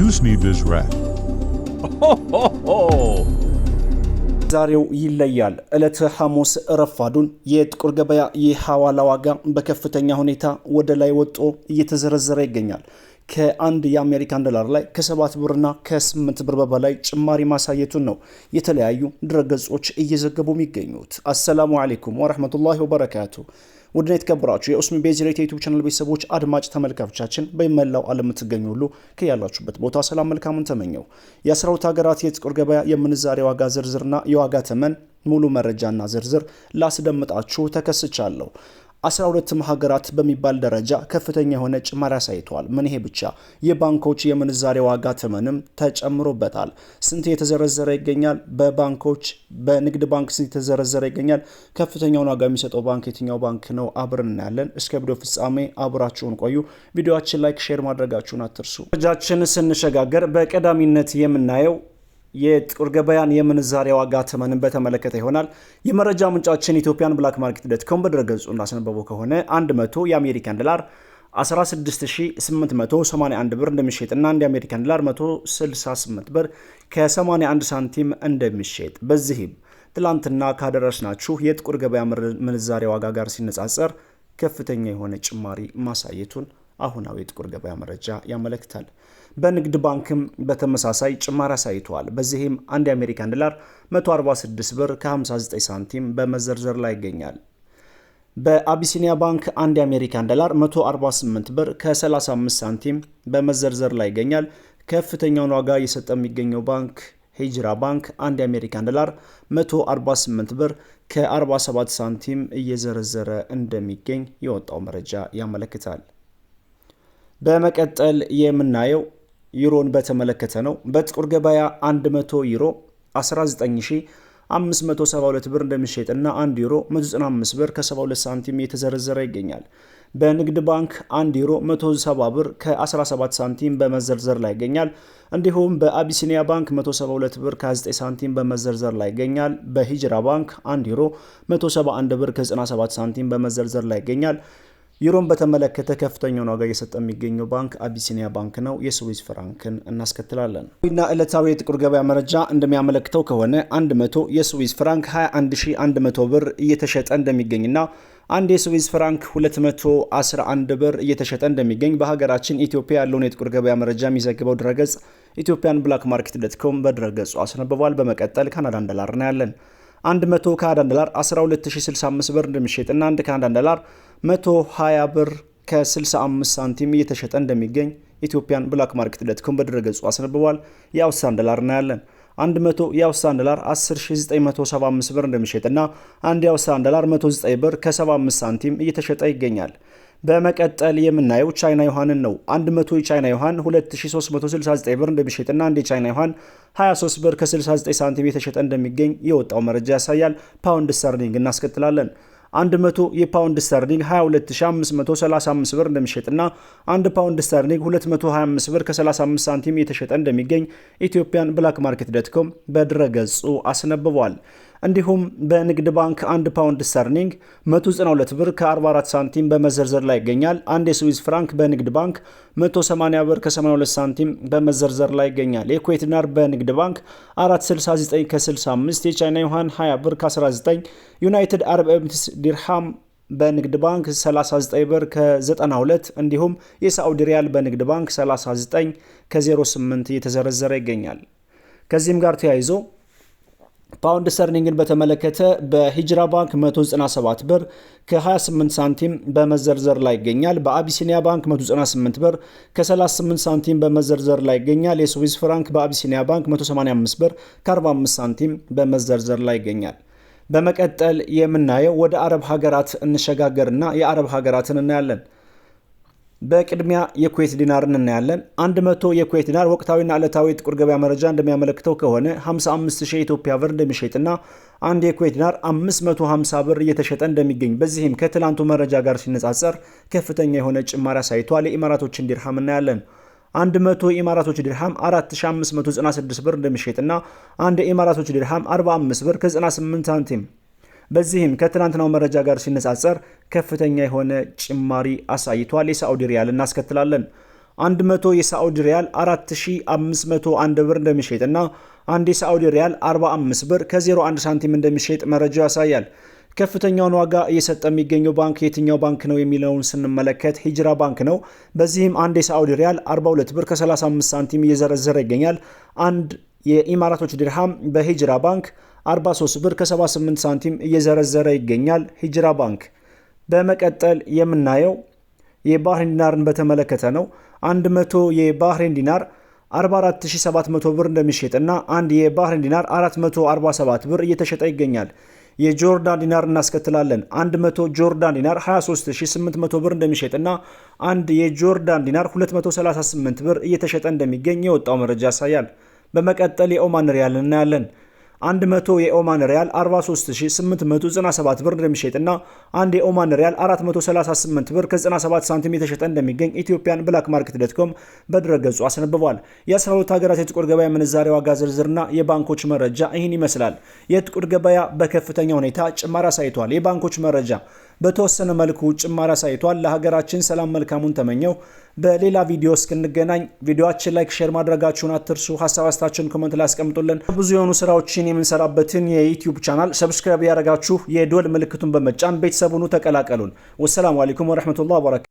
Usmi Bizrat. Ho ho ho! ዛሬው ይለያል። ዕለተ ሐሙስ ረፋዱን የጥቁር ገበያ የሐዋላ ዋጋ በከፍተኛ ሁኔታ ወደ ላይ ወጥቶ እየተዘረዘረ ይገኛል። ከአንድ የአሜሪካን ዶላር ላይ ከ7 ብርና ከ8 ብር በላይ ጭማሪ ማሳየቱን ነው የተለያዩ ድረገጾች እየዘገቡ የሚገኙት። አሰላሙ አሌይኩም ወረህመቱላሂ ወበረካቱ። ውድና የተከበራችሁ የኡስሚ ቤዝሬት የ YouTube channel ቤተሰቦች፣ አድማጭ ተመልካቾቻችን፣ በመላው ዓለም የምትገኙ ሁሉ ከያላችሁበት ቦታ ሰላም መልካሙን ተመኘው። የ12 ሀገራት የጥቁር ገበያ የምንዛሬ ዋጋ ዝርዝርና የዋጋ ተመን ሙሉ መረጃና ዝርዝር ላስደምጣችሁ ተከስቻለሁ። 12ም ሀገራት በሚባል ደረጃ ከፍተኛ የሆነ ጭማሪ አሳይተዋል። ምን ይሄ ብቻ፣ የባንኮች የምንዛሬ ዋጋ ተመንም ተጨምሮበታል። ስንት የተዘረዘረ ይገኛል? በባንኮች፣ በንግድ ባንክ ስንት የተዘረዘረ ይገኛል? ከፍተኛውን ዋጋ የሚሰጠው ባንክ የትኛው ባንክ ነው? አብረን እናያለን። እስከ ቪዲዮ ፍጻሜ አብራችሁን ቆዩ። ቪዲዮችን like፣ share ማድረጋችሁን አትርሱ። መረጃችን ስንሸጋገር በቀዳሚነት የምናየው የጥቁር ገበያን የምንዛሬ ዋጋ ተመንን በተመለከተ ይሆናል። የመረጃ ምንጫችን Ethiopian Black Market dot com በድረገጹ እንዳስነበበው ከሆነ 100 የአሜሪካን ዶላር 16881 ብር እንደሚሸጥና አንድ የአሜሪካን ዶላር 168 ብር ከ81 ሳንቲም እንደሚሸጥ፣ በዚህም ትላንትና ካደረስናችሁ የጥቁር ገበያ ምንዛሬ ዋጋ ጋር ሲነጻጸር ከፍተኛ የሆነ ጭማሪ ማሳየቱን አሁናዊ የጥቁር ገበያ መረጃ ያመለክታል። በንግድ ባንክም በተመሳሳይ ጭማሪ አሳይተዋል። በዚህም አንድ የአሜሪካን ዶላር 146 ብር ከ59 ሳንቲም በመዘርዘር ላይ ይገኛል። በአቢሲኒያ ባንክ አንድ የአሜሪካን ዶላር 148 ብር ከ35 ሳንቲም በመዘርዘር ላይ ይገኛል። ከፍተኛውን ዋጋ እየሰጠ የሚገኘው ባንክ ሂጅራ ባንክ አንድ የአሜሪካን ዶላር 148 ብር ከ47 ሳንቲም እየዘረዘረ እንደሚገኝ የወጣው መረጃ ያመለክታል። በመቀጠል የምናየው ዩሮን በተመለከተ ነው። በጥቁር ገበያ 100 ዩሮ 19572 ብር እንደሚሸጥና 1 ዩሮ 195 ብር ከ72 ሳንቲም እየተዘረዘረ ይገኛል። በንግድ ባንክ 1 ዩሮ 170 ብር ከ17 ሳንቲም በመዘርዘር ላይ ይገኛል። እንዲሁም በአቢሲኒያ ባንክ 172 ብር ከ29 ሳንቲም በመዘርዘር ላይ ይገኛል። በሂጅራ ባንክ 1 ዩሮ 171 ብር ከ97 ሳንቲም በመዘርዘር ላይ ይገኛል። ዩሮን በተመለከተ ከፍተኛውን ዋጋ እየሰጠ የሚገኘው ባንክ አቢሲኒያ ባንክ ነው። የስዊዝ ፍራንክን እናስከትላለን። እና ዕለታዊ የጥቁር ገበያ መረጃ እንደሚያመለክተው ከሆነ 100 የስዊዝ ፍራንክ 21100 ብር እየተሸጠ እንደሚገኝና አንድ የስዊዝ ፍራንክ 211 ብር እየተሸጠ እንደሚገኝ በሀገራችን ኢትዮጵያ ያለውን የጥቁር ገበያ መረጃ የሚዘግበው ድረገጽ Ethiopian Black Market dot com በድረገጹ አስነብቧል። በመቀጠል ካናዳን ዶላር እናያለን። 100 ካናዳን ዶላር 12065 ብር እንደሚሸጥና አንድ ካናዳን ዶላር 120 ብር ከ65 ሳንቲም እየተሸጠ እንደሚገኝ Ethiopian Black Market dot com በድረገጹ አስነብቧል። የአውስትራሊያን ዶላር እናያለን። 100 የአውስትራሊያን ዶላር 10975 ብር እንደሚሸጥና አንድ የአውስትራሊያን ዶላር 109 ብር ከ75 ሳንቲም እየተሸጠ ይገኛል። በመቀጠል የምናየው ቻይና ዩሃንን ነው። 100 የቻይና ዩሃን 2369 ብር እንደሚሸጥና አንድ የቻይና ዩሃን 23 ብር ከ69 ሳንቲም እየተሸጠ እንደሚገኝ የወጣው መረጃ ያሳያል። ፓውንድ ስተርሊንግ እናስከትላለን። 100 የፓውንድ ስተርሊንግ 22535 ብር እንደሚሸጥና አንድ ፓውንድ ስተርሊንግ 225 ብር ከ35 ሳንቲም እየተሸጠ እንደሚገኝ Ethiopian Black Market dot com በድረገጹ አስነብቧል። እንዲሁም በንግድ ባንክ አንድ ፓውንድ ስተርሊንግ 192 ብር ከ44 ሳንቲም በመዘርዘር ላይ ይገኛል። አንድ የስዊዝ ፍራንክ በንግድ ባንክ 180 ብር ከ82 ሳንቲም በመዘርዘር ላይ ይገኛል። የኩዌት ዲናር በንግድ ባንክ 469 ከ65፣ የቻይና ዩሃን 20 ብር ከ19፣ ዩናይትድ አረብ ኤሚሬትስ ዲርሃም በንግድ ባንክ 39 ብር ከ92፣ እንዲሁም የሳዑዲ ሪያል በንግድ ባንክ 39 ከ08 እየተዘረዘረ ይገኛል። ከዚህም ጋር ተያይዞ ፓውንድ ስተርሊንግን በተመለከተ በሂጅራ ባንክ 197 ብር ከ28 ሳንቲም በመዘርዘር ላይ ይገኛል። በአቢሲኒያ ባንክ 198 ብር ከ38 ሳንቲም በመዘርዘር ላይ ይገኛል። የስዊዝ ፍራንክ በአቢሲኒያ ባንክ 185 ብር ከ45 ሳንቲም በመዘርዘር ላይ ይገኛል። በመቀጠል የምናየው ወደ አረብ ሀገራት እንሸጋገርና የአረብ ሀገራትን እናያለን። በቅድሚያ የኩዌት ዲናርን እናያለን። 100 የኩዌት ዲናር ወቅታዊና ዕለታዊ የጥቁር ገበያ መረጃ እንደሚያመለክተው ከሆነ 55000 የኢትዮጵያ ብር እንደሚሸጥና አንድ የኩዌት ዲናር 550 ብር እየተሸጠ እንደሚገኝ፣ በዚህም ከትላንቱ መረጃ ጋር ሲነጻጸር ከፍተኛ የሆነ ጭማሪ አሳይቷል። የኢማራቶችን ዲርሃም እናያለን። 100 የኢማራቶች ዲርሃም 4596 ብር እንደሚሸጥና አንድ የኢማራቶች ዲርሃም 45 ብር ከ98 ሳንቲም፣ በዚህም ከትናንትናው መረጃ ጋር ሲነጻጸር ከፍተኛ የሆነ ጭማሪ አሳይቷል። የሳዑዲ ሪያል እናስከትላለን። 100 የሳዑዲ ሪያል 4501 ብር እንደሚሸጥና አንድ የሳዑዲ ሪያል 45 ብር ከ01 ሳንቲም እንደሚሸጥ መረጃው ያሳያል። ከፍተኛውን ዋጋ እየሰጠ የሚገኘው ባንክ የትኛው ባንክ ነው የሚለውን ስንመለከት ሂጅራ ባንክ ነው። በዚህም አንድ የሳዑዲ ሪያል 42 ብር ከ35 ሳንቲም እየዘረዘረ ይገኛል። አንድ የኢማራቶች ድርሃም በሂጅራ ባንክ 43 ብር ከ78 ሳንቲም እየዘረዘረ ይገኛል ሂጅራ ባንክ። በመቀጠል የምናየው የባህሬን ዲናርን በተመለከተ ነው። 100 የባህሬን ዲናር 44700 ብር እንደሚሸጥና አንድ የባህሬን ዲናር 447 ብር እየተሸጠ ይገኛል። የጆርዳን ዲናር እናስከትላለን። 100 ጆርዳን ዲናር 23800 ብር እንደሚሸጥና አንድ የጆርዳን ዲናር 238 ብር እየተሸጠ እንደሚገኝ የወጣው መረጃ ያሳያል። በመቀጠል የኦማን ሪያል እናያለን። 100 የኦማን ሪያል 43897 ብር እንደሚሸጥና አንድ የኦማን ሪያል 438 ብር ከ97 ሳንቲም የተሸጠ እንደሚገኝ Ethiopian Black Market dot com በድረገጹ አስነብቧል። የ12 ሀገራት የጥቁር ገበያ ምንዛሬ ዋጋ ዝርዝርና የባንኮች መረጃ ይህን ይመስላል። የጥቁር ገበያ በከፍተኛ ሁኔታ ጭማሪ አሳይቷል። የባንኮች መረጃ በተወሰነ መልኩ ጭማሪ አሳይቷል። ለሀገራችን ሰላም መልካሙን ተመኘው። በሌላ ቪዲዮ እስክንገናኝ ቪዲዮአችን like፣ share ማድረጋችሁን አትርሱ። ሀሳብ አስተያየታችሁን comment ላይ አስቀምጡልን። ብዙ የሆኑ ስራዎችን የምንሰራበትን የ YouTube channel subscribe ያደረጋችሁ የደወል ምልክቱን በመጫን ቤተሰቡን ተቀላቀሉን። والسلام عليكم ورحمة الله وبركاته።